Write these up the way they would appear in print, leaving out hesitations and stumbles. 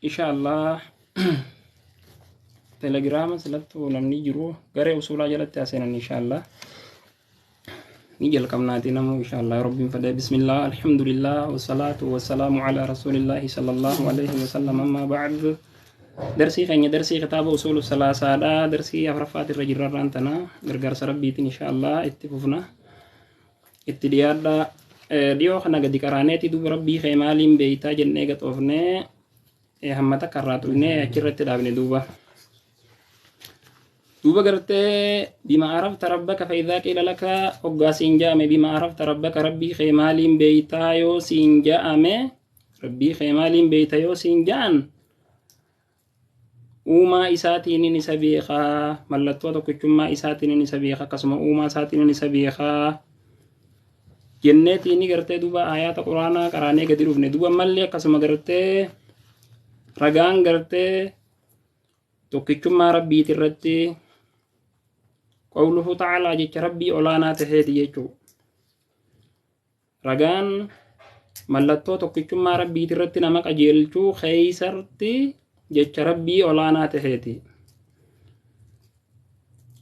Insha Allah telegiraama silattuu namni jiru garee usuulaa jalatti haa seenan insha Allah. Ni jalqabnaati namuu insha Allah rabbiin fedhe. Bismillah, alhamdulillah, wasalaatu wasalaamu ala rasuulillahi sallallahu alaihi wasallam amma ba'd. Darsii keenya darsii kitaaba usuulu salaasaadha. Darsii afuraffaati irra jirra irraan tana gargaarsa rabbiitiin insha Allah itti fufna. Itti dhiyaadha. Dhiyoo kana gadi qaraaneeti duuba rabbii kee maaliin beeytaa jennee gaxoofnee hamma takka irraa tuqnee achirratti dhaabne duuba. Duuba gartee bima arafta rabbaka fa'idhaa qiila laka hoggaa siin ja'ame bima arafta rabbaka rabbii kee maaliin beeytaa yoo siin ja'ame rabbii kee maaliin beeyta yoo siin ja'an uumaa isaatiinin isa beekaa mallattoo tokkichummaa isaatiinin isa beeka akkasuma uumaa isaatiinin isa beekaa jenneetiini gartee duuba aayaata quraanaa qaraanee gadi dhufne duuba mallee akkasuma gartee ragaan gartee tokkichummaa rabbiiti irratti qawluhu ta'aalaa jecha rabbii olaanaa taheeti jechuu ragaan mallattoo tokkichummaa rabbiiti irratti nama qajeelchuu keeysarti jecha rabbii olaanaa taheeti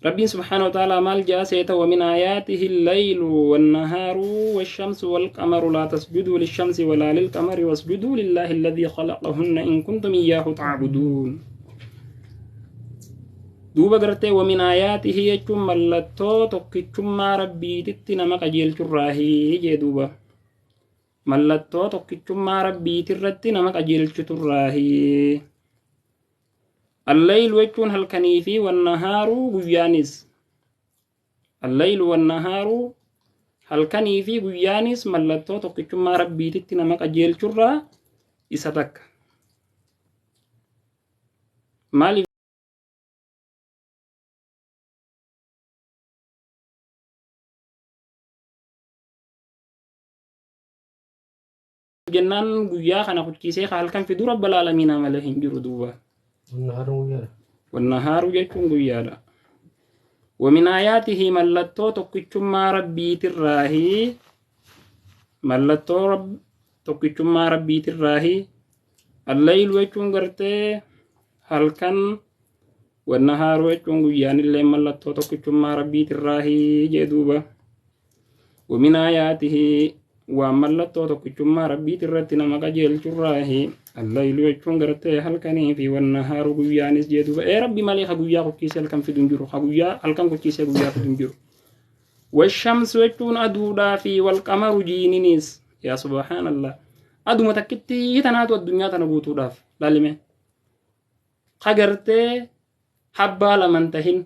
Rabbiin subhaanahu wa ta'aalaa maal ja'a seeta wa min aayaatihi al-laylu wan-nahaaru wash-shamsu wal-qamaru laa tasjuduu lish-shamsi walaa lil-qamari wasjuduu lillaahi alladhii khalaqahunna in kuntum iyyaahu ta'buduun. Duuba gartee wa min aayaatihi jechuun mallattoo tokkichummaa Rabbiititti nama qajeelchurraahi jee duuba. Mallattoo tokkichummaa Rabbiitirratti nama qajeelchiturraahi. Allaylu jechuun halkanii fi wannahaaru guyyaanis. Allaylu wannahaaru halkanii fi guyyaanis mallattoo tokkichummaa Rabbiititti nama qajeelchurraa isa takka. Maaliif jennaan guyyaa kana kuchiisee ka halkan fidu rabbal aalamiinaa malee hin jiru duuba. Wannahaaru guyyaadha. Wannahaaru jechuun guyyaadha. Wamin aayaatihi mallattoo tokkichummaa rabbiitirraahi mallattoo tokkichummaa rabbiitirraahi allaylu jechuun gartee halkan wannahaaru jechuun guyyaanillee mallattoo tokkichummaa rabbiitirraahi jee duuba. Wamin aayaatihi waan mallattoo tokkichummaa rabbiiti irratti nama qajeelchurraahi allaylu jechuun gartee halkanii fi wannahaaru guyyaanis jee duuba ee rabbi malee ka guyyaa kuchiisee halkan fidu hin jiru ka guyyaa halkan kuchiisee guyyaa fidu hin jiru. Washamsu jechuun aduudhaa fi walqamaru jiininis yaa subhaanallah aduma takkitti tanaatu addunyaa tana guutuudhaaf laalime ka gartee habbaa laman tahin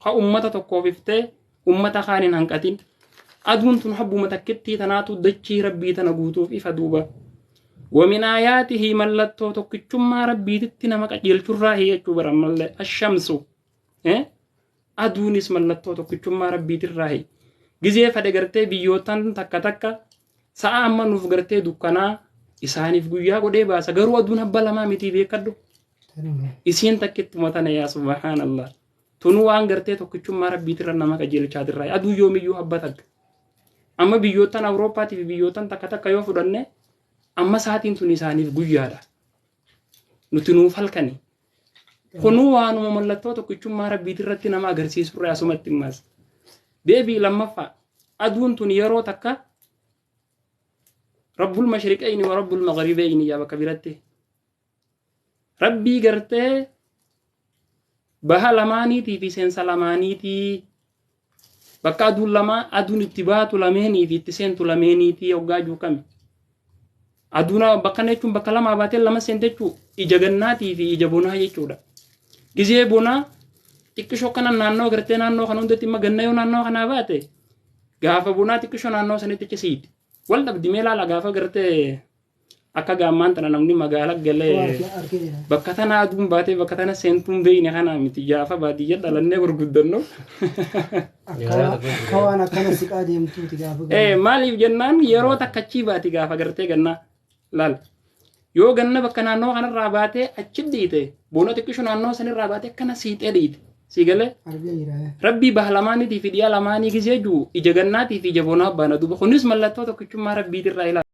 ka ummata tokkoof iftee ummata kaan hin hanqatin aduun tun habbuma takkittii tanaatu dachii rabbii tana guutuuf ifa duuba wamin aayaatihi mallattoo tokkichummaa rabbiititti nama qajeelchurraa jechuu bara ammallee ashamsu aduunis mallattoo tokkichummaa rabbiitirraa gizee fadhe gartee biyyootan takka takka sa'a amma nuuf gartee dukkanaa isaaniif guyyaa godhee baasa garuu aduun habba lamaa mitii beekadhu isiin takkittuma tana yaa subhaanallah tunuu waan gartee tokkichummaa rabbiitirra nama qajeelchaatirraa aduu yoomiyyuu habba takka amma biyyoottan awurooppaatii fi biyyoottan takka takka yoo fudhanne amma sa'aatiin tun isaaniif guyyaadha nuti nuuf halkani kunuu waanuma mallattoo tokkichummaa rabbiitirratti nama agarsiisurra asumatti immas deebii lammaffaa aduun tun yeroo takka rabbul mashriqayni wa rabbul maghribayni yaa bakka biratti Rabbii gartee baha lamaaniitii fi seensa lamaaniitii bakka aduun lamaa aduun itti baatu lameenii fi itti seentu lameeniitii hoggaa juukame. Aduun bakka kana jechuun bakka lamaa baatee lama seente jechuu ija gannaatii fi ija bonaa jechuudha. Gizee bonaa xiqqishoo kana naannoo gartee naannoo kana hundatti imma ganna yoo naannoo kanaa baate gaafa bonaa xiqqishoo naannoo sanitti achi siiti. Wal dhabdi mee laala gaafa gartee Akka gaammaan tana namni magaala galee bakka tana aduun baatee bakka tana seentuun beeyne kana miti gaafa baadiyya dhalannee gurguddannu. Akka waan akkana siqaa deemtuuti gaafa Ee maaliif jennaan yeroo takka achii baati gaafa gartee gannaa laal. Yoo ganna bakka naannoo kanarraa baatee achi dhiite boona xiqqishu naannoo sanirraa baatee akkana siixee dhiite. Sii galee argee jira. rabbii baha lamaaniitii fi dhiyaa lamaanii gizee jiru ija gannaatii fi ija bonaa baana duuba kunis mallattoo tokkichummaa rabbiitirraa ilaala.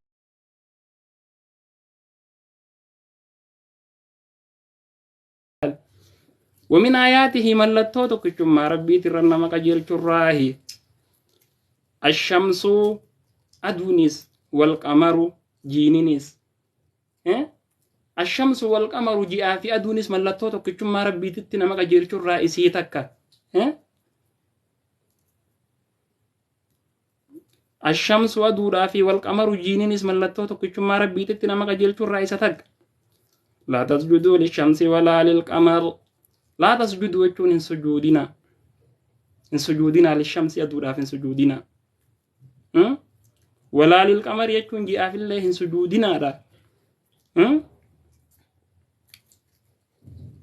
ومن آياته ملتو tokkichummaa rabbiitirra nama qajeelchurraahi الشمس aduunis والقمر jiininis الشمس والقمر ji'aa fi aduunis mallattoo tokkichummaa rabbiititti nama qajeelchurraa isii takka. الشمس aduudhaa fi والقمر jiininis mallattoo tokkichummaa rabbiititti nama qajeelchurraa isa takka. لا تسجدوا للشمس ولا للقمر لا تسجدوا jechuun hin sujuudina hin sujuudina للشمس aduudhaaf hin sujuudina ولا للقمر jechuun ji'aafillee hin sujuudinaadha.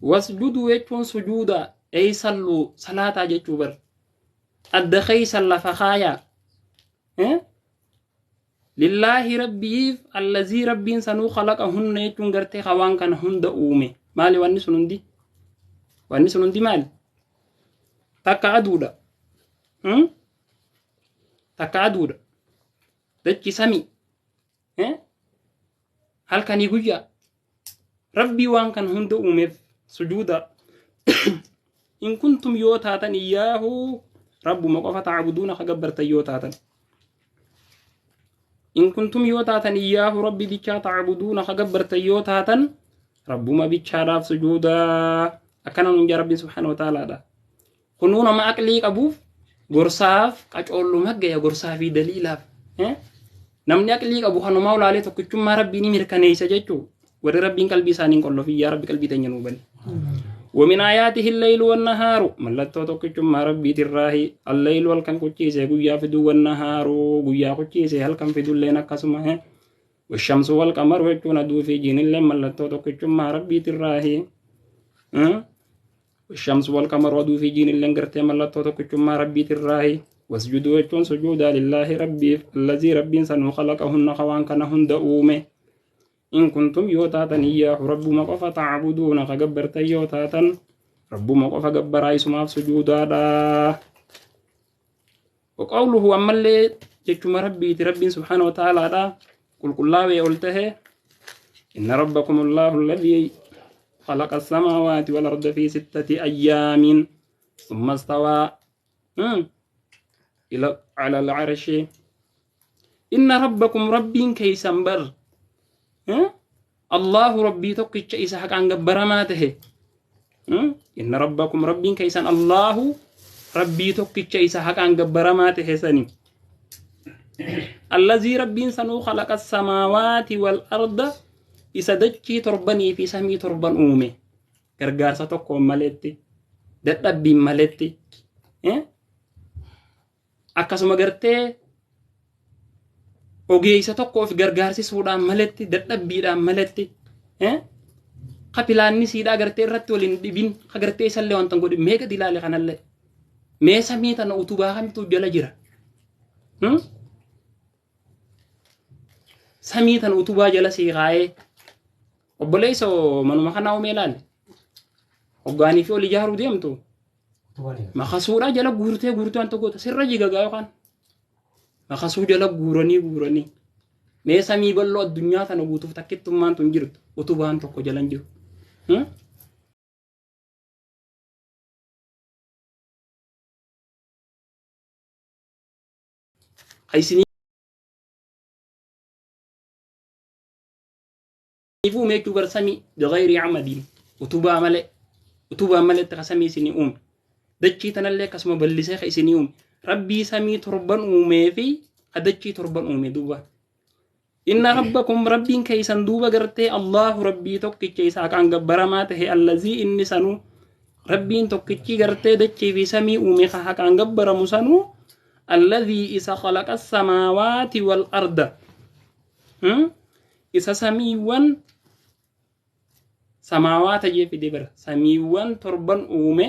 Wasjuduu jechuun sujuuda ey salluu salaataa jechuu bar adda keeysan lafa kaayaa lillaahi rabbiif allazii rabbiin sanuu khalaqahunna jechuun gartee hawaan kana hunda uume maali wanni sun hundi wanni sun hundi maali takka aduudha takka aduudha dachi sami halkanii guyyaa rabbii waan kana hunda uumeef sujuuda in kuntum yoo taatan iyyaahu rabbuma qofa tacbuduuna ka gabbartan yoo taatan in kuntum yoo taatan iyyaahu rabbi bichaa tacbuduuna ka gabbartan yoo taatan rabbuma bichaadhaaf sujuudaa akkana nun jaa rabbiin subhaana wa taalaadha kunuu nama aqlii qabuuf gorsaaf qacoolluma gaya gorsaa fi daliilaaf namni aqlii qabu kanumaa ulaalee tokkichummaa rabbii ni mirkaneessa jechuu warri rabbiin qalbii isaanii hin qollofi yaa rabbi qalbii teenya nuu bani. ومن آياته الليل والنهار ملتو tokkichummaa rabbiitirraahi الليل halkan qucciise guyyaa fiduu والنهار guyyaa qucciise halkan fidulleen akkasuma والشمس والقمر jechuun aduu fi jiinilleen mallattoo tokkichummaa rabbiitirraahi والشمس والقمر aduu fi jiinilleen gartee mallattoo tokkichummaa rabbiitirraahi wasjuduu jechuun sujuudaa lillaahi rabbiif allazii rabbiin sanuu khalaqahunna waan kana hunda uume إن كنتم يوتاتن إياه ربما قفا تعبدون كجبرت يوتاتن ربما قفا جبر عيسما في سجودا وقوله أما اللي جتشم ربي ربي سبحانه وتعالى دا قل قل الله قلته إن ربكم الله الذي خلق السماوات والأرض في 6 أيام ثم استوى إلى على العرش إن ربكم ربي كيسنبر الله ربي tokkicha isa haqaan gabbaramaa tahe إن ربكم ربي كيسان الله ربي tokkicha isa haqaan gabbaramaa tahe sani الذي ربي سنو خلق السماوات والأرض isa dachii torbanii fi samii torban uume gargaarsa tokkoon maletti dadhabbiin maletti akkasuma gartee ogeessa tokko of gargaarsisuudhaan maletti dadhabbiidhaan maletti kapilaanni siidhaa gartee irratti waliin dhibin ka gartee isallee wanta godhin mee gadi ilaale kanallee mee samii tana utubaa kamtu jala jira samii tana utubaa jala sii kaayee obboleessoo manuma kanaa uumee ilaale hoggaanii fi ol ijaaruu deemtu makasuudhaa jala guurtee guurtee wanta goota sirra jigagaa yookaan makasuu jala guuranii guuranii mee samii bal'oo addunyaa tana guutuuf takkittummaan tun jirtu utubaan tokko jala hin jiru. Haysiniif uume jechuu bar samii bighayri amadin utubaa malee utubaa maletti ka samii isinii uume dachii tanallee akkasuma bal'isee ka isinii uume rabbii samii torban uumee fi dachii torban uume duuba. Inna rabbakum rabbiin keeysan duuba gartee Allahu rabbii tokkicha isaa kan gabbaramaa tahe allazii inni sanuu rabbiin tokkichi gartee dachii fi samii uume ka haqaan gabbaramu sanuu allazii isa khalaqa samaawaati wal arda isa samiiwwan samaawaata jee fide bara samiiwwan torban uume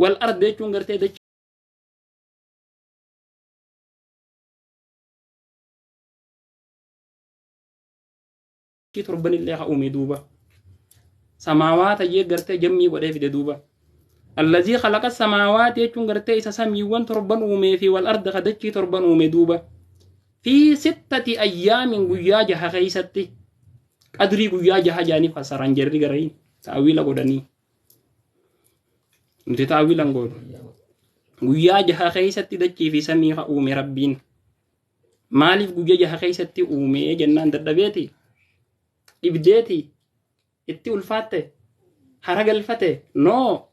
wal arda jechuun gartee dachii torban illee haa uume duuba samaawaata jee gartee jammii godhee fide duuba allazii khalaqa samaawaati jechuun gartee isa samiiwwan torban uumee fi wal arda dachii torban uume duuba fi 6 ayyaamin guyyaa jaha keeysatti qadrii guyyaa jaha jaanii fasaran jarri garayin ta'awiila godhanii Nuti taawwilan goonu. Guyyaa jaha keessatti dachii fi samii ka uume Rabbiin. Maaliif guyyaa jaha keessatti uume jennaan dadhabeeti? Dhibdeeti? Itti ulfaatte? Hara galfate? Noo!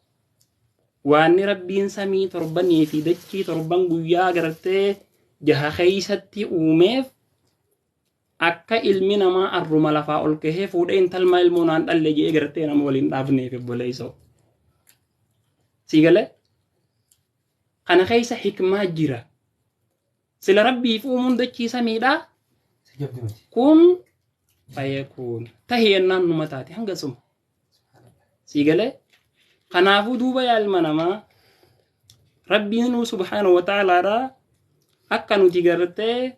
Waanni Rabbiin samii torbanii fi dachii torban guyyaa gartee jaha keessatti uumeef akka ilmi namaa arruma lafaa ol kahee fuudhee intalmaa ilmoo naan dhalle jedhee gartee nama waliin dhaabneef obboleessoo. Sii galee? Kana keessa hikmaa jira. Sila Rabbiif uumuun dachii samiidhaa kun fayakuun tahi jennaan numa taate hanga suma. Sii galee? Kanaafuu duuba yaa ilma namaa Rabbiin subhaanahu wa ta'alaadhaa akka nuti gartee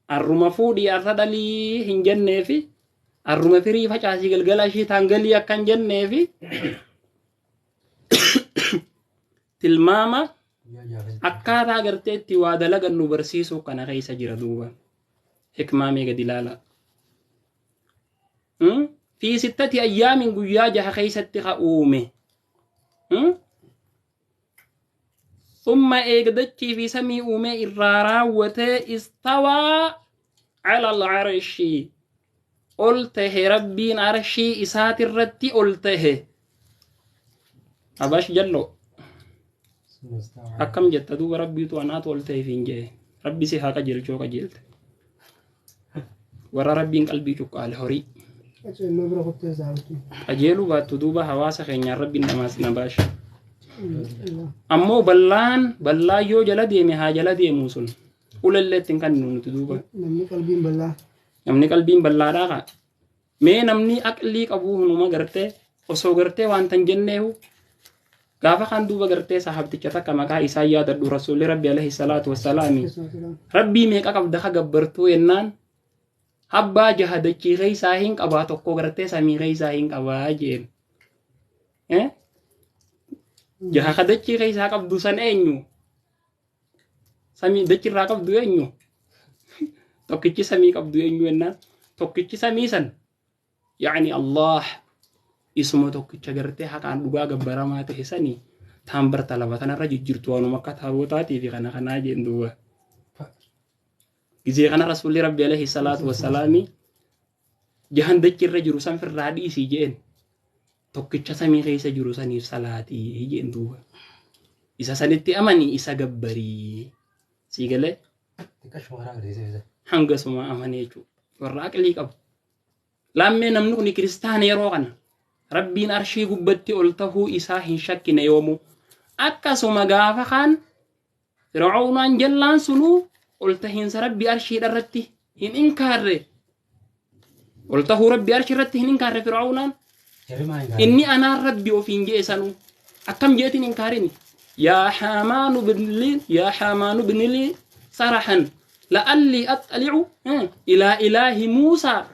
arruma fuudhii arra dhalii hin jenneefi arruma firii facaasii galgala ishii taangalii akka hin jenneefi tilmaama akkaataa gartee itti waa dalagan nu barsiisuu kana keessa jira duuba. Hikmaa mee gadi ilaala. Fi sittati ayyaamin guyyaa jaha keessatti ka uume. Thumma eega dachii fi samii uumee irraa raawwatee istawaa cala al-arshi ol tahe Rabbiin arshii isaatirratti ol tahe. Abash jallo akkam jetta duuba Rabbiitu anaatu ol tahe fiin jee Rabbi si haa qajeelchoo qajeelte. Warra Rabbiin qalbii cuqqaale horii. Qaceelloo bira kuttee saawwatu. Qajeeluu baattu duuba hawaasa keenyaan Rabbiin dhamaas na baashe. Ammoo ballaan ballaan yoo jala deeme haa jala deemuu sun. Ulallee ittiin kan nuti duuba. Namni qalbiin bal'aa. Namni qalbiin ballaadhaa kaa. Mee namni aqlii qabu hunuma gartee osoo gartee wanta hin jenneehu gaafa kan duuba gartee sahabticha takka maqaa isaa yaadadhu rasuulli rabbi alayhi salaatu wassalaami. Rabbii meeqa qabda ka gabbartuu jennaan abbaa jaha dachii keessaa hin qabaa tokko gartee samii keessaa hin qabaa jeen. Jaha ka dachii keessaa qabdu san eenyu? Samii dachirraa qabdu eenyu? Tokkichi samii qabdu eenyu jennaan tokkichi samii san yaani Allah isuma tokkicha gartee haqaan dhugaa gabbaramaa ta'e sanii taan barta lafa tanarra jijjiirtu waanuma akka taabotaatii fi kana kanaa jeen duuba. Gizee kana rasuulli rabbi alayhi salaatu wassalaami jahan dachirra jiru san firraa dhiisii jeen tokkicha samii keessa jiru saniif salaatii jeen duuba. Isa sanitti amanii isa gabbarii. Sii galee hanga suma amanii jechuudha. Warra aqlii qabu. Laammee namni kun kiristaana yeroo kana Rabbiin arshii gubbatti ol tahuu isaa hin shakkine yoomuu. Akkasuma gaafa kaan Fir'aawnaan jallaan sunuu ol tahiinsa Rabbi arshiidha irratti hin inkaarre. Ol tahuu Rabbi arshii irratti hin inkaarre Fir'aawnaan. Inni anaan Rabbi ofiin je'e sanuu. Akkam jeetiin inkaarini? Yaa Haamaanu bnili yaa Haamaanu bnili sarahan la'allii axxali'u ilaa ilaahi Muusaa.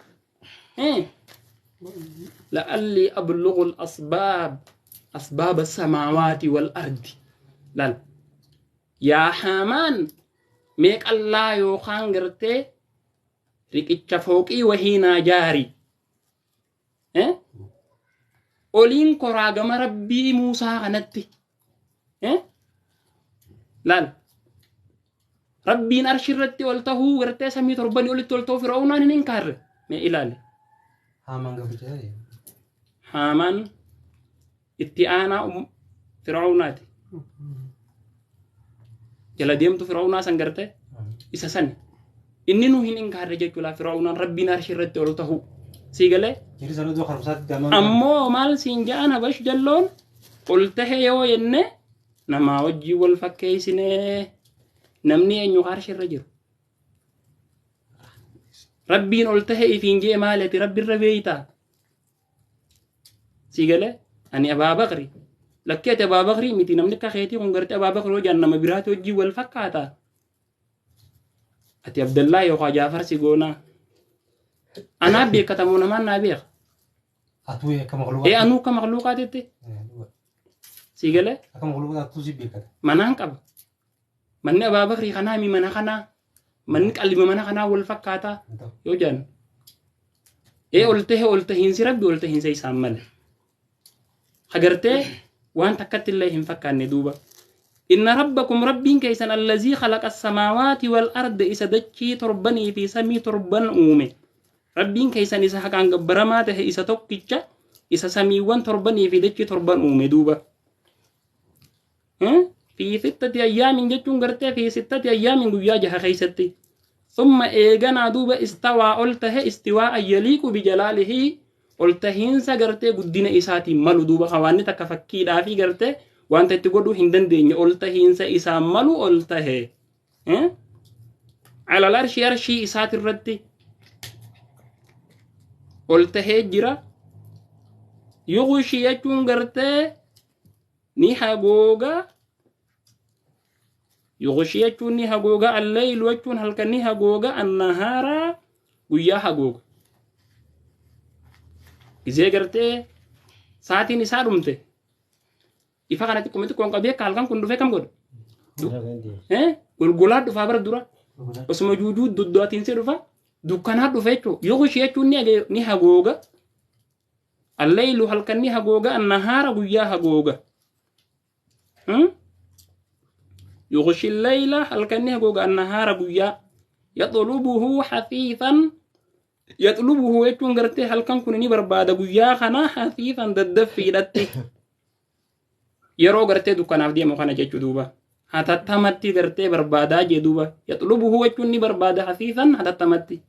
La'allii ablughu al-asbaab asbaab as-samaawaati wal ardi. Laal. Yaa Haamaan mee qallaa yookaan gartee riqicha fooqii wahii naa jaari. Oliin koraa gama Rabbii Muusaa kanatti. Laal. Rabbiin arshi irratti ol tahuu gartee samii torbanii olitti ol tahuu Fir'aawnaan hin inkaarre. Mee ilaali. Haamaan gabricha ta'e. Haamaan itti aanaa Fir'aawnaati. Jala deemtu Fir'aawnaa san gartee isa sani. Inni nu hin inkaarre jechuudha Fir'aawnaan Rabbiin arshi irratti ol tahuu. Sii galee? Jirri sana iddoo karumsaatti damaan. Ammoo maal siin ja'an habash jalloon ol tahe yoo jenne namaa wajjin wal fakkeessinee namni eenyu arshi irra jiru. Rabbiin ol tahe ifiin jee maali ati Rabbi irra beeytaa? Sii galee ani Abaa Bakri lakkii ati Abaa Bakrii miti namni akka keetii kun gartee Abaa Bakri hojii nama biraati wajjin wal fakkaata. Ati Abdallaa yookaan Jaafar si goonaa. Anaa beekatamoo namaan naa beeka. Atuu akka makluuqaatti. Ee anuu akka makluuqaatitti. Sii galee Akka makluuqaatti atuu si beekata. Manaan qaba. Manni Abaa Bakrii kanaa mi mana kanaa. Manni qalbima mana kanaa wal fakkaataa yoo jedhan. Ee ol tahe ol tahiinsi Rabbi ol tahiinsa isaan male. Hagartee Waan takkatti illee hin fakkaanne duuba. Inna rabbakum rabbiin keessan allazii khalaqa samaawaati wal arda isa dachii torbanii fi samii torban uume. Rabbiin keessan isa haqaan gabbaramaa tahe isa tokkicha isa samiiwwan torbanii fi dachii torban uume duuba. Fi sittati ayyaamin jechuun gartee fi sittati ayyaamin guyyaa jaha keessatti. Summa eeganaa duuba istawaa ol tahe istiwaa yaliiqu bijalaalihi ol tahiinsa gartee guddina isaatiin malu duuba hawaanni takka fakkiidhaa fi gartee wanta itti godhuu hin dandeenye ol tahiinsa isaan malu ol tahe. Alal arshii arshii isaatirratti ol tahee jira. Yughshii jechuun gartee ni hagooga. Yughshii jechuun ni hagooga. Alleylu jechuun halkan ni hagooga. Annahaara guyyaa hagooga. Gizee gartee saatiin isaa dhumte. Ifa kana xiqqoo xiqqoon qabee akka halkan kun dhufee kam godha? Golgolaa dhufaa bara dura. Osuma juujuu dudduatiin si dhufa. Dukkanaa dhufa jechuudha. Yughshii jechuun ni hagooga. Alleylu halkan ni hagooga. Annahaara guyyaa hagooga. Yughshi leyla halkan ni hagooga. Annahaara guyyaa. Yaxlubuhu hafiifan. Yaxlubuhu jechuun gartee halkan kun ni barbaada guyyaa kana hafiifan daddaffiidhatti. Yeroo gartee dukkanaaf deemu kana jechuu duuba. Hatattamatti gartee barbaadaa jee duuba. Yaxlubuhu jechuun ni barbaada hafiifan hatattamatti.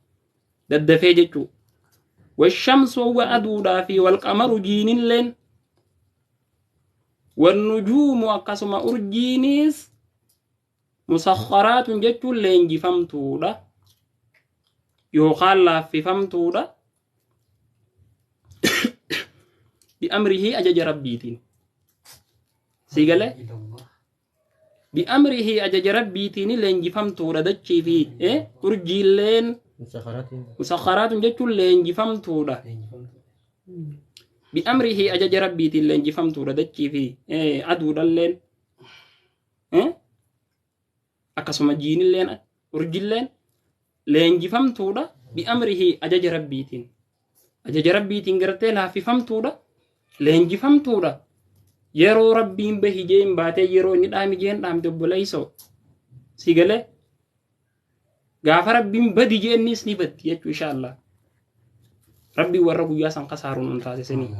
Daddafee jechuu. Washamsu wa aduudhaa fi walqamaru jiinilleen. Wannujuumu akkasuma urjiinis musakharaatun jechuun leenjifamtuudha. Yookaan laaffifamtuudha. Bi'amrihii ajaja rabbiitiin. Sii galee? Bi'amrihii ajaja rabbiitiin leenjifamtuudha dachii fi urjiilleen musakharaatun jechuun leenjifamtuudha. Bi'amrihii ajaja rabbiitiin leenjifamtuudha dachii fi aduudhalleen. Akkasuma jiinilleen urjilleen leenjifamtuudha bi'amrihii ajaja rabbiitiin. Ajaja rabbiitiin gartee laaffifamtuudha leenjifamtuudha. Yeroo rabbiin bahi jeen baatee yeroo inni dhaami jeen dhaamte obboleessoo. Si galee gaafa rabbiin badi jeennis ni baddi jechuu inshaallah. Rabbiin warra guyyaa san kasaaruun nun taasisanii.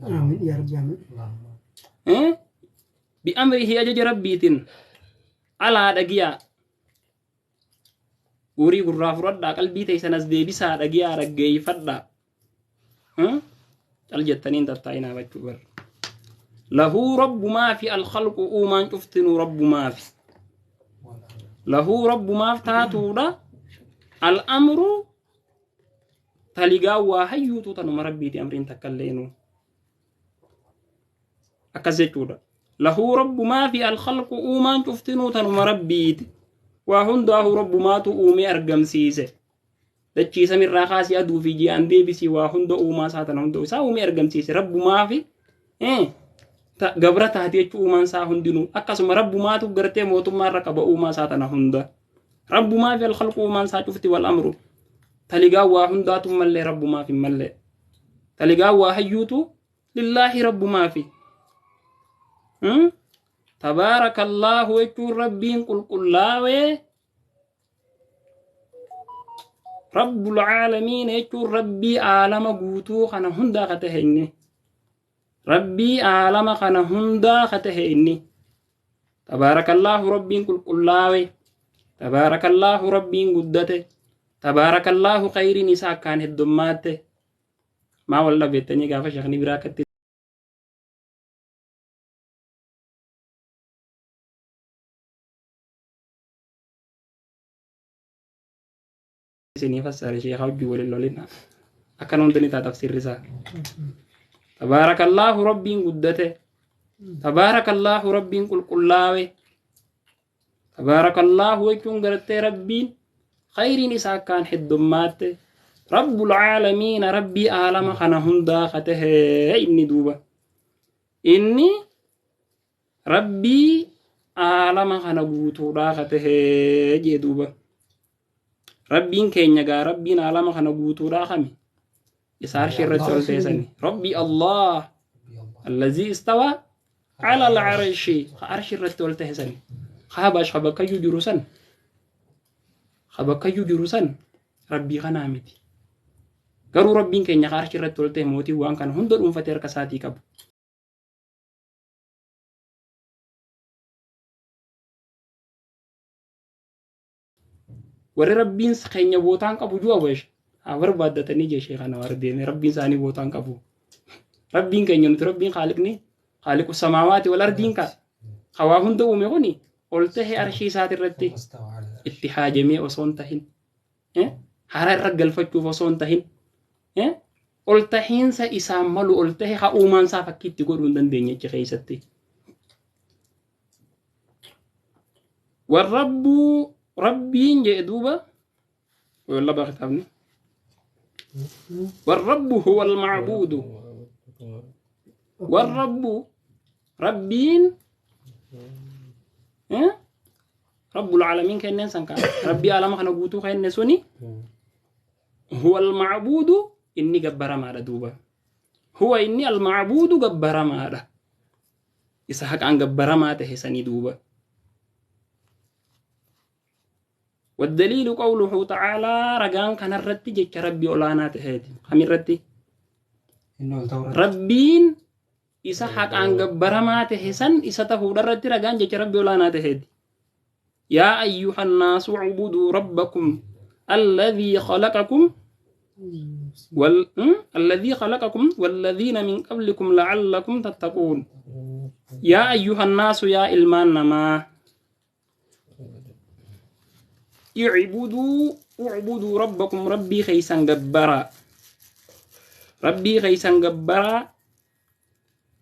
Amiin yaa Rabbi amiin. Bi'amrihii ajaja rabbiitiin alaa dhagiyaa. Guurii gurraa fudhadhaa qalbii teessan as deebisaa dhagiyaa dhaggeeffadhaa. Cal jettaniin tattaa'inaa bachuu bar. Lahuu rabbumaa fi alkhalqu uumaan cuftinuu rabbumaa fi. Lahuu rabbumaaf taatuudha. Al'amru taligaa waa hayyuutu tanuma rabbiiti amriin takka illeenuu. Akkas jechuudha. Lahuu rabbumaa fi alkhalqu uumaan cuftinuu tanuma rabbiiti. Waa hundaa'uu rabbumaatu uumee argamsiise. Dachii samirraa kaasii aduu fi ji'aan deebisii waa hunda uumaa isaa tana hunda isaa uumee argamsiise. Rabbumaa fi gabra taate jechuu uumaan isaa hundinuu. Akkasuma rabbumaatu gartee mootummaa irra qaba uumaa isaa tana hunda. Rabbumaa fi alkhalqu uumaan isaa cufti wal amru. Taligaa waa hundaatu mallee rabbumaaf hin mallee. Taligaa waa hayyuutu lillaahi rabbumaa fi. Tabaarakallaahu jechuun rabbiin qulqullaawee Rabbul caalamiin jechuun rabbii aalama guutuu kana hundaa ka tahe inni. Rabbii aalama kana hundaa ka tahe inni. Tabaarakallaahu rabbiin qulqullaawe. Tabaarakallaahu rabbiin guddate. Tabaarakallaahu khayriin isaa akkaan heddummaatte. Maa wal dhabeettanii gaafa sheekni biraa akkatti isinii fassare sheekha hojii waliin lolina. Akkana hundi ni ta'a tafsiirri isaa. Tabaarakallaahu rabbiin guddate. Tabaarakallaahu rabbiin qulqullaawe. Tabaarakallaahu jechuun gartee rabbiin khayriin isaa akkaan heddummaatte. Rabbul caalamiina rabbii aalama kana hundaa ka tahe inni duuba. Inni rabbii aalama kana guutuudhaa ka tahe jee duuba. Rabbiin keenya gaa rabbiin aalama kana guutuudhaa kami? Isa arshii irratti ol teessani. Rabbi Allah allazii istawaa على العرش. عرش irratti ol tahe san. Habash habakkayyuu jiru san. Habakkayyuu jiru san rabbii kanaa miti. Garuu rabbiin keenya arshi irratti ol tahe mootii waan kana hunda dhuunfatee harka isaatii qabu. Warri rabbiin keenya bootaan qabu ju'a weesh. Haa barbaaddatanii jee kana warri deeme rabbiin isaanii bootaan qabu. Rabbiin keenya nuti rabbiin haaliqni haaliqu samaawaati wal ardiin ka. Hawaa hunda uume kuni ol tahe arshii isaati irratti itti haajamee osoo hin tahin. Hara irra galfachuuf osoo hin tahin. Ol tahiinsa isaan malu ol tahe haa uumaan isaa fakkii itti godhuu hin dandeenye achi keessatti. Warrabbuu rabbiin jee duuba walla baa kitaabni. والرب هو المعبود. والرب ربين رب العالمين كأن سنكا ربي عالم خنا قوتو كأن سوني هو المعبود إني جبر ما دوبا هو إني المعبود جبر ما إسحاق عن جبر ما تهسني دوبا. والدليل قوله تعالى رجان كان الرتي جك ربي أولانا تهدي خمير رتي ربين إسحاق عن جبر ما تهسن إسته الرتي رجان جك ربي أولانا تهدي. يا أيها الناس اعبدوا ربكم الذي خلقكم الذي خلقكم والذين من قبلكم لعلكم تتقون. يا أيها الناس يا إلمان ما اعبدوا ربكم ربي خيسا جبرا ربي خيسا جبرا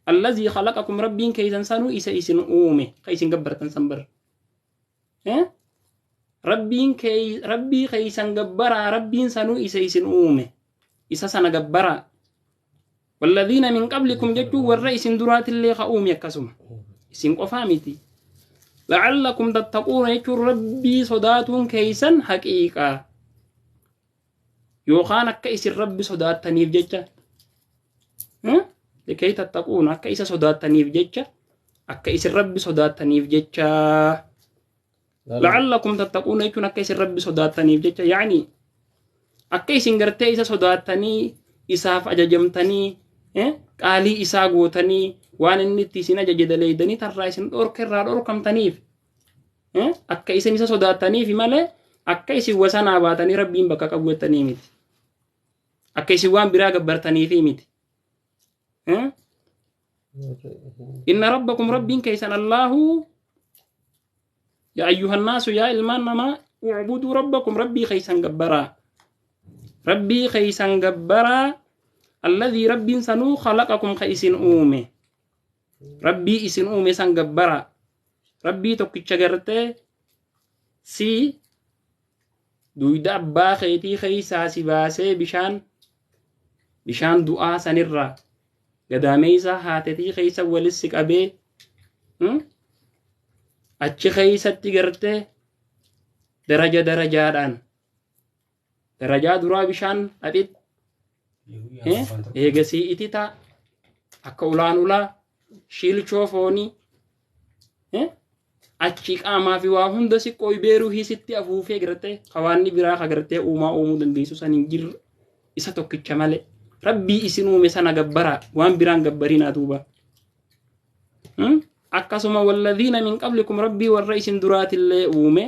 الذي خلقكم ربي كيسا سنو إسا إسن أومي خيسا جبر تنسنبر ربي كي ربي خيسا جبرا ربي سنو إسا إسن أومي إسا سنة جبرا والذين من قبلكم جتوا والرئيس درات اللي خؤوم يكسم إسن قفامتي لعلكم تتقون يجو ربي صداتون كيسا حقيقة يوخان كيس الرب صدات تنيف جتة لكي تتقون كيس صدات تنيف جتة كيس الرب صدات تنيف جتة لعلكم تتقون يجو كيس الرب صدات تنيف جتة يعني كيس إنجرتي إسا صدات تني إساف أججمتني قالي إسا قوتني waan inni itti isin ajaje daleeydanii tarraa isin dhorka irraa dhorkamtaniif akka isin isa sodaattaniif malee akka isin wasanaa baatanii rabbiin bakka qabu jettanii miti. Akka isin waan biraa gabbartaniifi miti. Inna rabbakum rabbiin keessan Allahu yaa ayyuhan naasu yaa ilmaan namaa ucbuduu rabbakum rabbii keessan gabbaraa. Rabbii keessan gabbaraa alladhii rabbiin sanuu khalaqakum ka isin uume. Rabbii isin uume san gabbara. Rabbii tokkicha gartee si duyda abbaa keetii keessaa si baasee bishaan du'aa sanirraa gadaameessa haatetii keessa walis si qabee achi keessatti gartee daraja darajaadhaan darajaa duraa bishaan dhadhitti eegasii ititaa akka ulaan ulaa shiilchoo foonii achi qaamaa fi waa hunda si qoybeeruu hiisitti afuufee gartee hawaanni biraa ka gartee uumaa uumuu dandeessu san hin jirre isa tokkicha malee rabbii isin uume sana gabbaraa waan biraan gabbarinaa duuba. Akkasuma walladhiina min qablikum rabbii warra isin duraatillee uume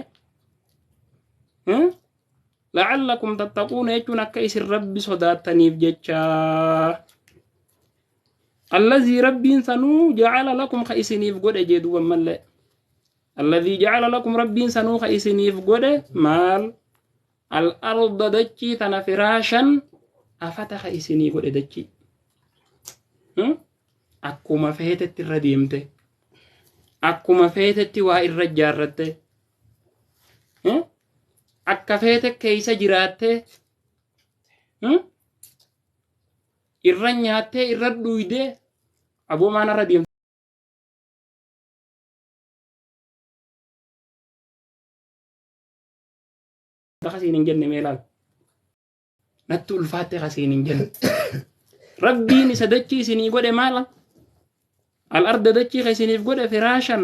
la'allakum tattaquuna jechuun akka isin rabbi sodaattaniif jecha. الذي ربي سنو جعل لكم خيسنيف قد جدوا ملا الذي جعل لكم ربي سنو خيسنيف قد مال الأرض دتشي تنفراشا أفتح خيسنيف قد دتشي أكو ما فهتت الرديمته أكو ما فهتت وائر الرجارته أكا فهتت كيس جراته irra nyaattee irra dhuydee aboo maan irra deemte kasiin hin jenne mee ilaal natti ulfaatte kasiin hin jenne rabbiin isa dachii isinii godhe maala Al-arda dachii ka isiniif godhe firaashan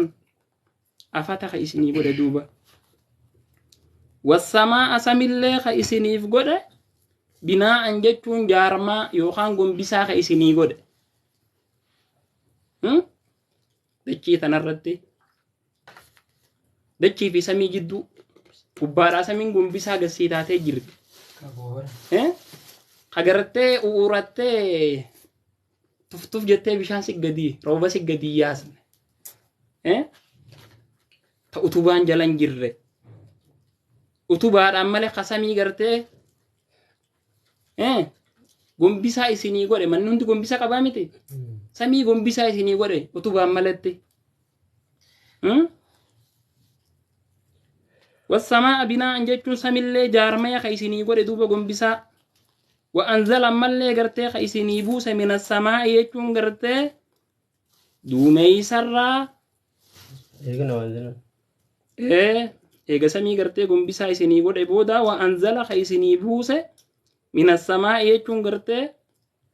afata ka isinii godhe duuba. Wassamaa'a samillee ka isiniif godhe binaa'an jechuun jaarmaa yookaan gombisaa ka isinii godhe. Dachii tanarratti dachii fi samii jidduu gubbaadhaa samiin gombisaa gassii taatee jirti. Ka gartee u'urattee tuftuf jettee bishaan si gadi rooba si gadi yaasne. Ta utubaan jala hin jirre. Utubaadhaan malee ka samii gartee gombisaa isinii godhe manni hundi gombisaa qabaa miti. Samii gombisaa isinii godhe utubaan malatti. Wassamaa'a binaa'an jechuun samillee jaarmaya ka isinii godhe duuba gombisaa. Wa anzala ammallee gartee ka isinii buuse mina samaa'i jechuun gartee duumeeysarraa. Eega samii gartee gombisaa isinii godhe booda wa anzala ka isinii buuse mina samaa'i jechuun gartee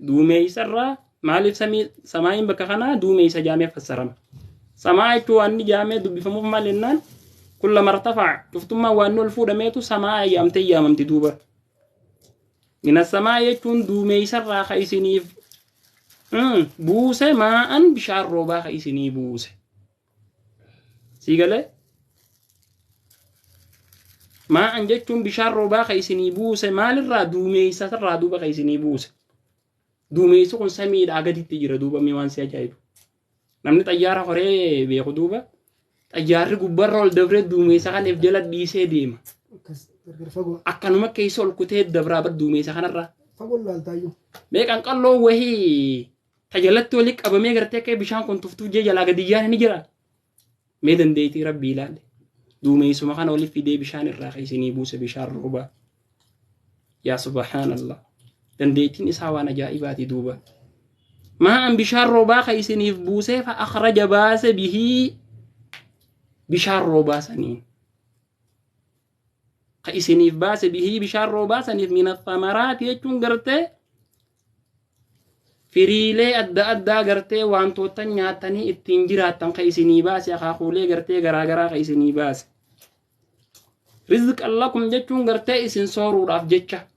duumeeysarraa. Maaliif samii samaa'iin bakka kanaa duumeeysa jaamee fassarama. Samaa jechuun waan inni jaamee dubbifamuuf maal jennaan kullama irtafa'a cuftummaa waan ol fuudhameetu samaa yaamtee yaamamti duuba. Mina samaa jechuun duumeeysarraa ka isiniif buuse maa'an bishaan roobaa ka isinii buuse. Sii galee? Maa'an jechuun bishaan roobaa ka isinii buuse maalirraa duumeeysarraa duuba ka isinii buuse. Duumeessi kun samiidhaa gaditti jira duuba mee waan si ajaa'ibu. Namni xayyaara horee beeku duuba xayyaarri gubbarra ol dabree duumeessa kanaaf jala dhiisee deema. Akkanuma keessa ol kutee dabraa bar duumeessa kanarraa. Fagoo laaltaayyuu. Mee qanqalloo wahii tajalatti walitti qabamee gartee akka bishaan kun tuftuuf jee jalaa gadi yaane ni jira. Mee dandeettii rabbii ilaale. Duumeessuma kana walitti fidee bishaan irraa kan isinii buuse bishaan roobaa. Yaa subhaanallah. Dandeettiin isaa waan ajaa'ibaati duuba. Maa'an bishaan roobaa kan isiniif buusee fa akhraja baase bihii bishaan roobaa saniin. Ka isiniif baase bihii bishaan roobaa saniif mina thamaraati jechuun gartee firiilee adda addaa gartee wantoota nyaatanii ittiin jiraattan ka isinii baase akaakuulee gartee garaagaraa ka isinii baase. Rizqan lakum jechuun gartee isin sooruudhaaf jecha.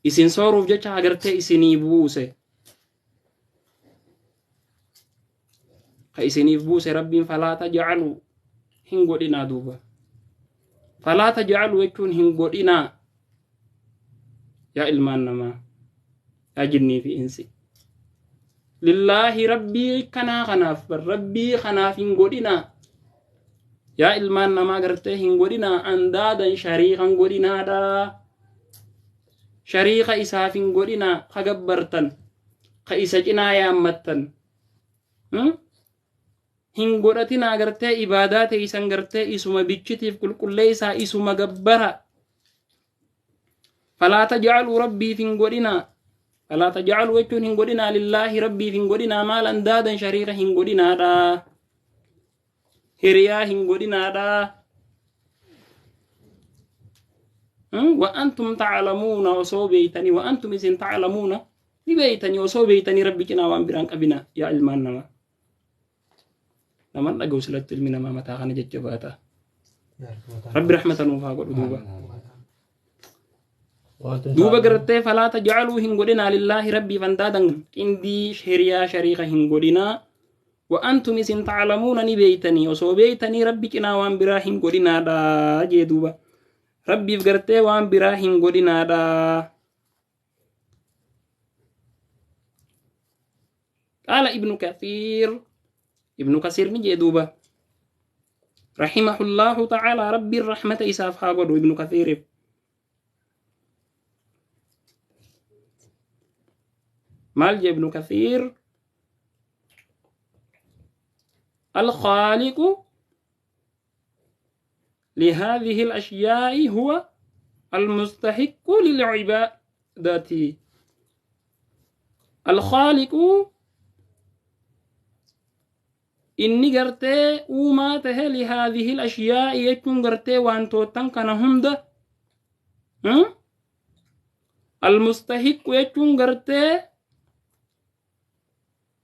Isin sooruuf jecha agartee isinii buuse. Ka isiniif buuse rabbiin falaa tajcalu hin godhinaa duuba. Falaa tajcalu jechuun hin godhinaa. Yaa ilmaan namaa. Yaa jinnii fi insi. Lillaahi rabbii kanaa kanaaf bar rabbii kanaaf hin godhinaa. Yaa ilmaan namaa gartee hin godhinaa andaadan shariikan godhinaadhaa. Shariika isaaf hin godhinaa ka gabbartan ka isa cinaa yaammattan. Hin godhatinaa gartee ibaadaa teeysan gartee isuma bichitiif qulqulleeysaa isuma gabbara. Falaa tajcaluu rabbiif hin godhinaa. Falaa tajcaluu jechuun hin godhinaa lillaahi rabbiif hin godhinaa maal andaadan shariika hin godhinaadhaa. Hiriyaa hin godhinaadhaa. Wa antum taclamuuna osoo beeytanii wa antum isin taclamuuna ni beeytanii osoo beeytanii rabbi cinaa waan biraan qabina yaa ilmaan namaa. Naman dhaga'u silatti ilmi namaa mataa kana jajjabaata. Rabbi rahmata nuuf haa godhu duuba. Duuba gartee falaa tajcaluu hin godhinaa lillaahi rabbiif andaadan qindii hiriyaa shariika hin godhinaa. Wa antum isin taclamuuna ni beeytanii osoo beeytanii rabbi cinaa waan biraa hin godhinaadha jee duuba. Rabbiif gartee waan biraa hin godhinaadha. Qaala Ibnu Kathiir Ibnu Kasiir ni jee duuba. Rahimahullahu ta'ala rabbiin rahmata isaaf haa godhu Ibnu Kathiiriif. Maal jee Ibnu Kathiir? الخالق لهذه الأشياء هو المستحق للعبادة. الخالق إني قرتي وما ته لهذه الأشياء يكون قرتي وأنتو تنكن هم ده. المستحق يكون قرتي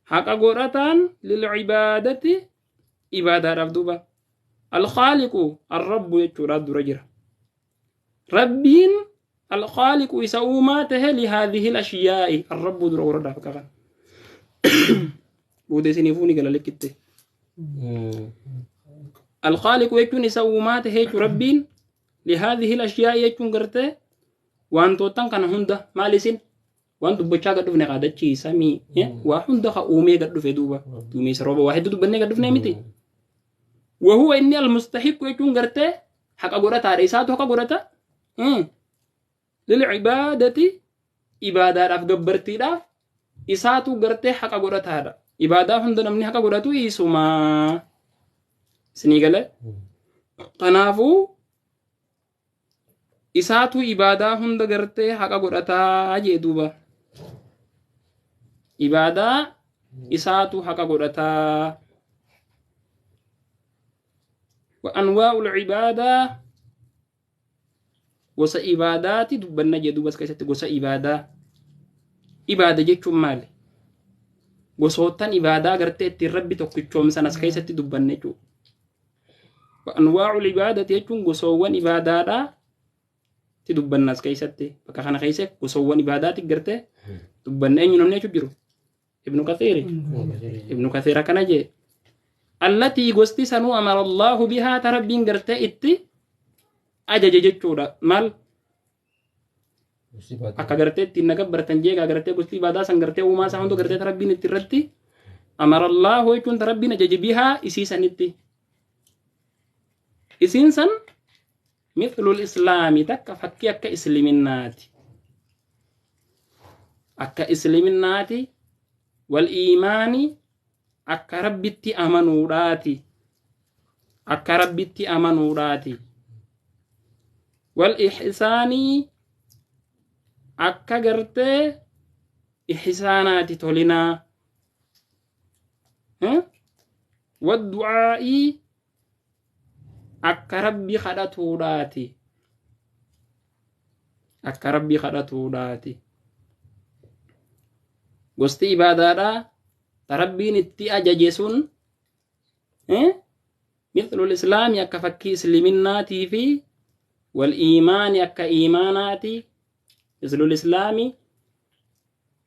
Haqa godhataan lilcibaadati ibaadaadhaaf duuba. Alkhaaliqu arrabbu jechuudhaaf dura jira. Rabbiin alkhaaliqu isa uumaa tahe lihaadhihi alashiyaa'i arrabbu dura godhadhaaf akka kana. Booda isiniifuu ni gala likkitte. Alkhaaliqu jechuun isa uumaa tahe jechuu rabbiin lihaadhihi alashiyaa'i jechuun gartee wantootan kana hunda maal isin waan dubbachaa gad dhufne qaadachii samii waa hunda ka uumee gad dhufe duuba duumessa rooba waa hedduu dubbannee gad dhufne miti. Wahuwa inni almustahiqu jechuun gartee haqa godhataadha isaatu haqa godhata lilcibaadati ibaadaadhaaf gabbartiidhaaf isaatu gartee haqa godhataadha. Ibaadaa hunda namni haqa godhatu isumaa. Isinii gale kanaafuu isaatu ibaadaa hunda gartee haqa godhataa jee duuba. Ibaadaa isaatu haqa godhataa. Wa anwaa'ul ibaadaa gosa ibaadaati dubbanna jee duuba as keessatti gosa ibaadaa. Ibaada jechuun maali? Gosoottan ibaadaa gartee ittiin rabbi tokkichoomsan as keessatti dubbanna jechuudha. Wa anwaa'ul ibaadati jechuun gosoowwan ibaadaadhaa ti dubbanna as keessatti. Bakka kana keessa gosoowwan ibaadaati gartee dubbanna eenyu namni jechuun jiru? Ibnu Kathiiri. Ibnu Kathiir akkana jee. Allatii gosti sanuu amara Allaahu bihaa ta rabbiin gartee itti ajaje jechuudha. Maal? Akka gartee ittiin na gabbartan jeegaa gartee gosti ibaadaa san gartee uumaa isaa hunda gartee ta rabbiin itti irratti amara Allaahu jechuun ta rabbiin ajaje bihaa isii sanitti. Isiin san mithlul islaami takka fakkii akka islaminaati. Akka islaminaati wal iimaani akka rabbitti amanuudhaati. Akka rabbitti amanuudhaati. Wal ihsaanii akka gartee ihsaanaati tolinaa. Waddu'aa'ii akka rabbi kadhatuudhaati. Akka rabbi kadhatuudhaati. Gosti ibaadaadhaa ta rabbiin itti ajaje sun mithlul islaami akka fakkii isliminnaatii fi wal iimaani akka iimaanaati. Mithlul islaami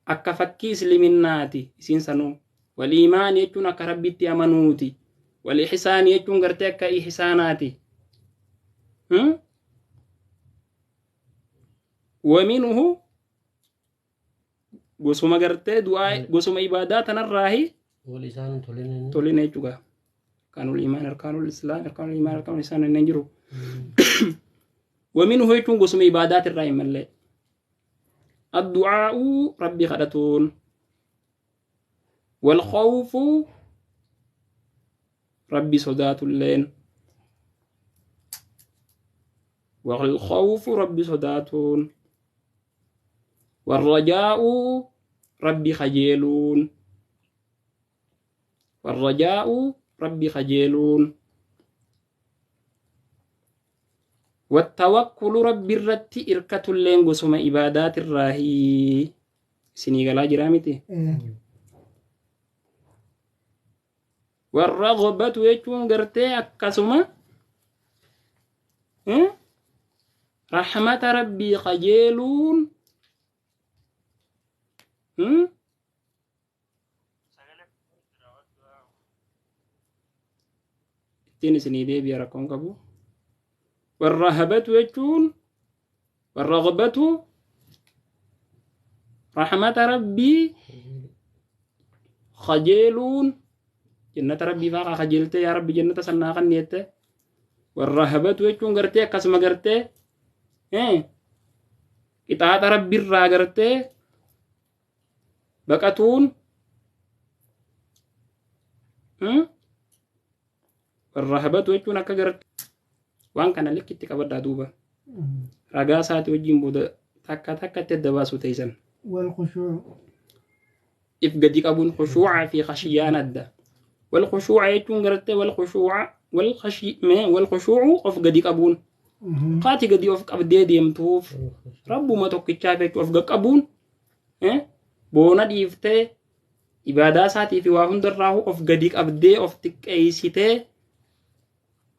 akka fakkii islaminaati isiin sanuu. Wal iimaani jechuun akka rabbitti amanuuti. Wal ihsaani jechuun gartee akka ihsaanaati. Waminhu gosuma gartee du'aa gosuma ibaadaa tanarraahi Wal isaan tolina. Tolina jechuudha. Arkaanul iimaan, arkaanul islaam, arkaanul iimaan, arkaanul ihsaan inni jiru. Waminhu jechuun gosuma ibaadaatirraa hin mallee. Addu'aa'u rabbi kadhatuun. Wal khawfu rabbi sodaatulleen. Wal khawfu rabbi sodaatuun. Warrajaa'u rabbi kajeeluun. Warrajaa'u rabbi kajeeluun. Wattawakkulu rabbi irratti irkatulleen gosuma ibaadaatirraahi. Isinii galaa jiraa miti? Warragbatu jechuun gartee akkasuma rahmata rabbii kajeeluun ittiin isinii deebi'a rakkoon qabu. Warrahabatu jechuun warragbatu rahmata rabbii kajeeluun jannata rabbii faa kajeeltee yaa rabbi jannata sannaa kan jette. Warrahabatu jechuun gartee akkasuma gartee qixaaxa rabbiirraa gartee baqatuun warrahabatu jechuun akka gartee waan kana likkitti qabadhaa duuba. Ragaa isaati wajjin booda takka takkatti adda baasuu teessan. والخشوع If gadi qabuun khushuucaa fi khashiyaan adda. Wal khushuuca jechuun gartee wal khushuuca wal khashi wal khushuucu of gadi qabuun. Qaati gadi of qabdee deemtuuf rabbuma tokkichaaf jechuu of qaqqabuun boona dhiiftee Ibaadaa isaatii fi waa hundarraa of gadi qabdee of xiqqeessitee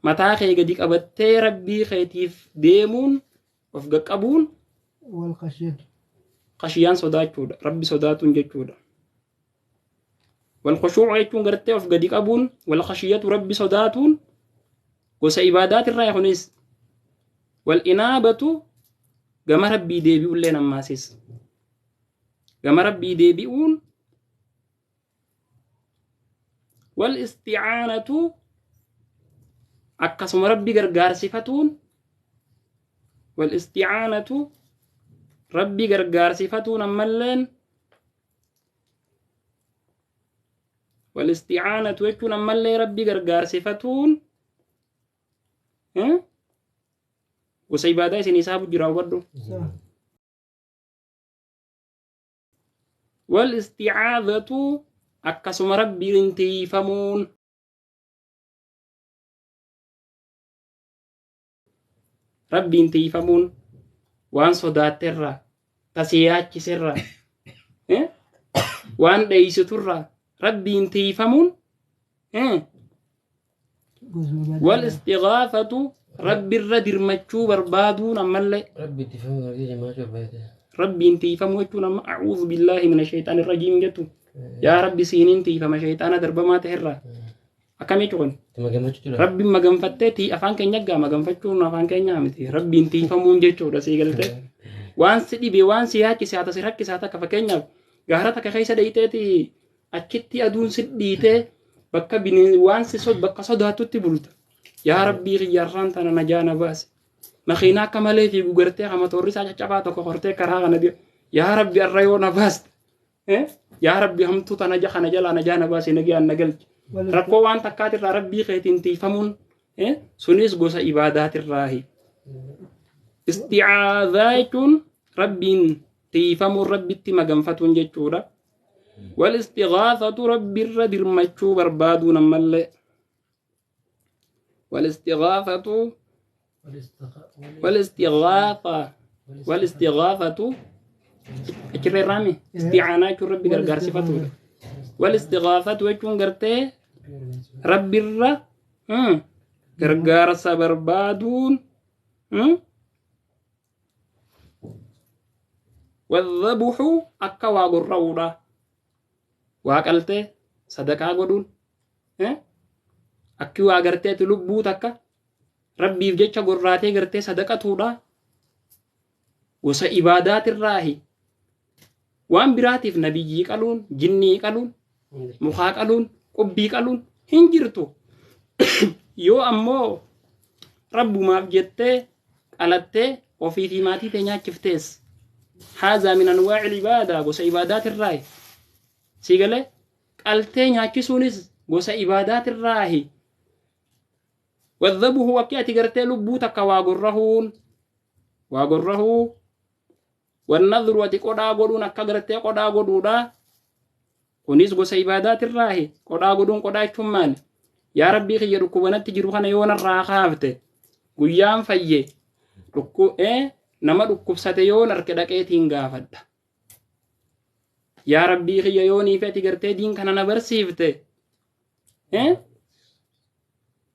mataa kee gadi qabattee rabbii keetiif deemuun of qaqqabuun والخشية khashiyaan sodaachuudha. Rabbi sodaatuun jechuudha. Walkhushuucu jechuun gartee of gadi qabuun walkhashiyatu rabbi sodaatuun gosa ibaadaatirraa kunis walinaabatu gama rabbii deebi'ullee nammaasis. Gama rabbii deebi'uun wal isticaanatu akkasuma rabbi gargaarsifatuun wal isticaanatu rabbi gargaarsifatuun ammalleen wal isticaanatu jechuun ammallee rabbi gargaarsifatuun gosa ibaadaa isin hisaabu jira hubadhu. صح Wal isticaadatu akkasuma rabbiin tiifamuun rabbiin tiifamuun waan sodaatterraa tasii yaachiserraa waan dheeysiturraa rabbiin tiifamuun gosuma wal istighaafatu rabbirra dirmachuu barbaaduun ammallee Rabbi itti famu gartee jamaa cobbeete. Rabbiin tiifamuu jechuun amma acuudhu billaahi mina shayxaani rajiim jettu yaa rabbi siiniin tiifama shayxaana darbamaa ta'erraa akkamii cuqun Itti maganfachuu jira. rabbiin maganfattee tii afaan keenya gaa maganfachuun afaan keenyaa miti rabbiin tiifamuun jechuudha sii galtee waan si dhibe waan si yaachise haa tasi rakkisaa takka fakkeenyaaf gaara takka keessa dheeyiteeti achitti aduun si dhiitee bakka bineen waan si bakka sodaattutti bulta yaa rabbii xiyyaarraan tana najaa na baase makiinaa akka malee fiigu gartee kama toorri isaa caccabaa tokko hortee karaa kana yaa rabbi arra yoo na baaste yaa rabbi hamtuu tana kana jalaa najaa na baase nagaan na galche rakkoo waan takkaatirraa rabbii keetiin tiifamuun sunis gosa ibaadaatirraahi. Isticaadhaa jechuun rabbiin tiifamuun rabbitti maganfatuun jechuudha. Wal istighaafatu rabbirra dirmachuu barbaaduun ammallee. Wal istighaafatu wal istighaafaa wal istighaafatu achirra irraami isticaanaa jechuun rabbi gargaarsifatuudha. Wal istighaafatu jechuun gartee rabbirra gargaarsa barbaaduun wadhabuxu akka waa gorra'uudha. Waa qaltee sadaqaa godhuun akki waa garteeti lubbuu takka rabbiif jecha gorraatee gartee sadaqatuudha. Gosa ibaadaatirraahi waan biraatiif nabiyyii qaluun jinnii qaluun mukaa qaluun qubbii qaluun hin jirtu. Yoo ammoo rabbumaaf jettee qalattee ofii fi maatii tee nyaachiftees haazaa min anwaa'il ibaadaa gosa ibaadaatirraahi. Sii galee qaltee nyaachisuunis gosa ibaadaatirraahi. Wadhabuhu akki ati gartee lubbuu takka waa gorrahuun waa gorrahuu wannadhuru ati qodhaa godhuun akka gartee qodhaa godhuudha. Kunis gosa ibaadaatirraahi. Qodhaa godhuun qodhaa jechuun maali? Yaa rabbii kiyya dhukkubanatti jiru kana yoo narraa kaafte guyyaan fayye nama dhukkubsate yoon arke dhaqeetiin gaafadha. Yaa rabbii kiyya yoo niif ati gartee diin kana na barsiifte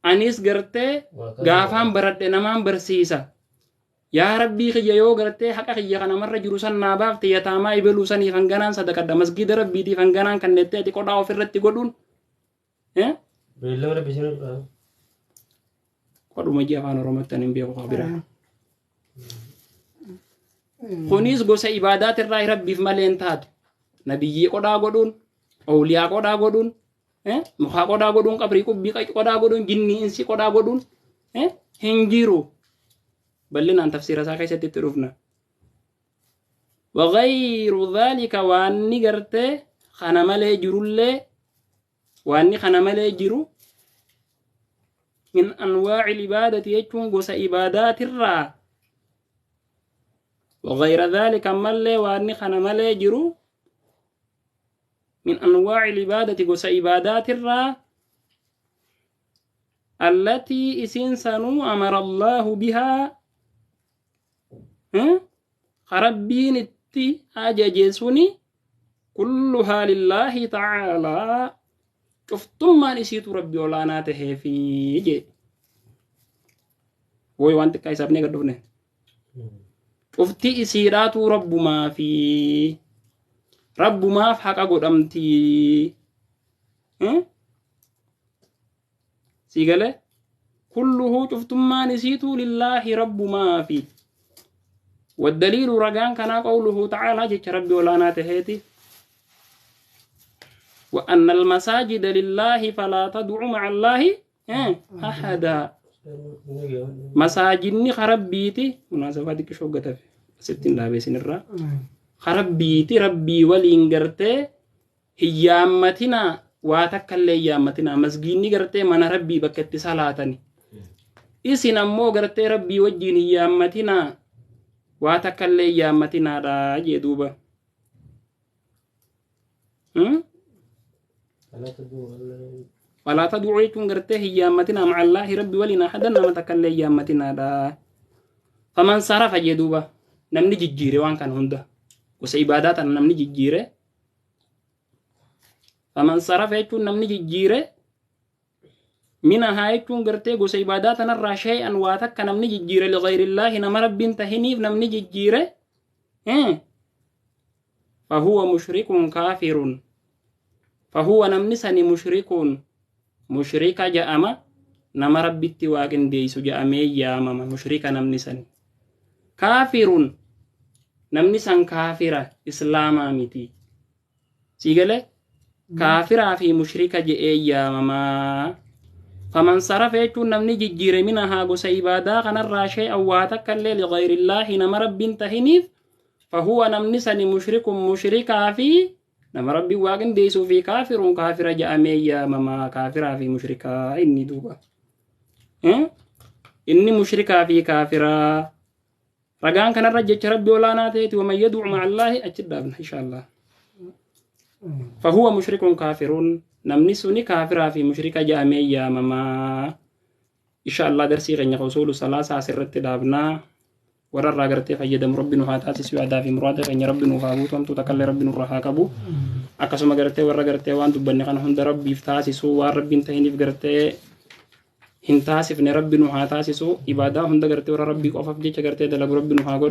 anis gartee gaafaan baradhe namaan barsiisa. Yaa rabbii kiyya yoo gartee haqa kiyya kanamarra jiru san naa baafte yataamaa ibeluu saniif hanganaan sadaqadha masgiida rabbiitiif hanganaan kannettee ati qodhaa ofirratti godhuun Beellama rabbi isin irraa. Qodhuma ji'a afaan Oromootti ani hin beeku haa biraa. Kunis gosa ibaadaatirraa rabbiif malee hin taatu. Nabiyyii qodhaa godhuun, awliyaa qodhaa godhuun, mukaa qodhaa godhuun, qabrii qubbii qodhaa godhuun, jinnii insi qodhaa godhuun hin jiru. Bal'inaan tafsiira isaa keessatti itti dhufna. Wagayru dhaalika waanni gartee kana malee jirullee waanni kana malee jiru min anwaa'il ibaadati jechuun gosa ibaadaatirraa. وغير ذلك ملي واني خنا ملي جرو من أنواع العبادة قس عبادات الرا التي إسنسنوا أمر الله بها خربين التي أججسوني Kulluhaa lillaahi ta'aalaa cuftummaan isiitu rabbi olaanaa taheefi jee. Woy waan xiqqaa isaaf ni gad dhufne. Cufti isiidhaatuu rabbumaafi rabbumaaf haqa godhamti. Sii galee? Kulluhuu cuftummaan isiituu lillaahi rabbumaafi. Waddaliilu ragaan kanaa qawluhu ta'aalaa jecha rabbi olaanaa taheeti. وأن المساجد لله فلا تدعوا مع الله أحدا masaajidni karabbiiti munaasabaa xiqqishoo gatafe asittiin dhaabee isinirraa karabbiiti rabbii waliin gartee hin yaammatinaa waa takka illee hin yaammatinaa masgiidni gartee mana rabbii bakka itti salaatani isin ammoo gartee rabbii wajjiin hin yaammatinaa waa takka illee hin yaammatinaadha jee duuba. Falaa tad'uu jechuun gartee hin yaammatinaa ma'allaahi rabbi waliin ahadan nama takka illee hin yaammatinaadha. Faman sarafa jee duuba namni jijjiire waan kana hunda gosa ibaadaa tana namni jijjiire faman sarafa jechuun namni jijjiire minahaa jechuun gartee gosa ibaadaa tanarraa shay'an waa takka namni jijjiire lighayriillaahi nama rabbiin tahiniif namni jijjiire fahuwa mushrikun kaafirun fahuwa namni sani mushrikuun mushrika ja'ama nama rabbitti waa qindeeysu ja'amee yaamama mushrika namni sani kaafirun namni san kaafira islaamaa miti sii gale kaafiraa fi mushrika je'ee yaamamaa faman sarafa jechuun namni jijjiire minahaa gosa ibaadaa kanarraa shay'an waa takka illee lighayriillaahi nama rabbiin tahiniif fahuwa namni sani mushrikun mushrikaa fi nama rabbiin waa qindeessuu fi kaafirun kaafira ja'amee yaamamaa kaafiraa fi mushrikaa inni duuba inni mushrikaa fi kaafiraa ragaan kanarra jecha rabbi olaanaa ta'eeti waman yad'u ma'a allaahi achi dhaabna insha Allah fahuwa mushrikun kaafirun namni suni kaafiraa fi mushrika ja'amee yaamamaa insha Allah darsii keenya usuulu salaasaa asirratti dhaabnaa warra irraa gartee fayyadamu rabbi nu haa taasisu yaadaa fi muraada keenya rabbi nuuf haa guutu hamtuu takkallee rabbi nurraa haa qabu akkasuma gartee warra gartee waan dubbanne kana hunda rabbiif taasisu waan rabbiin tahiniif gartee hin taasifne rabbi nu haa taasisu ibaadaa hunda gartee warra rabbii qofaaf jecha gartee dalagu rabbi nu haa godhu.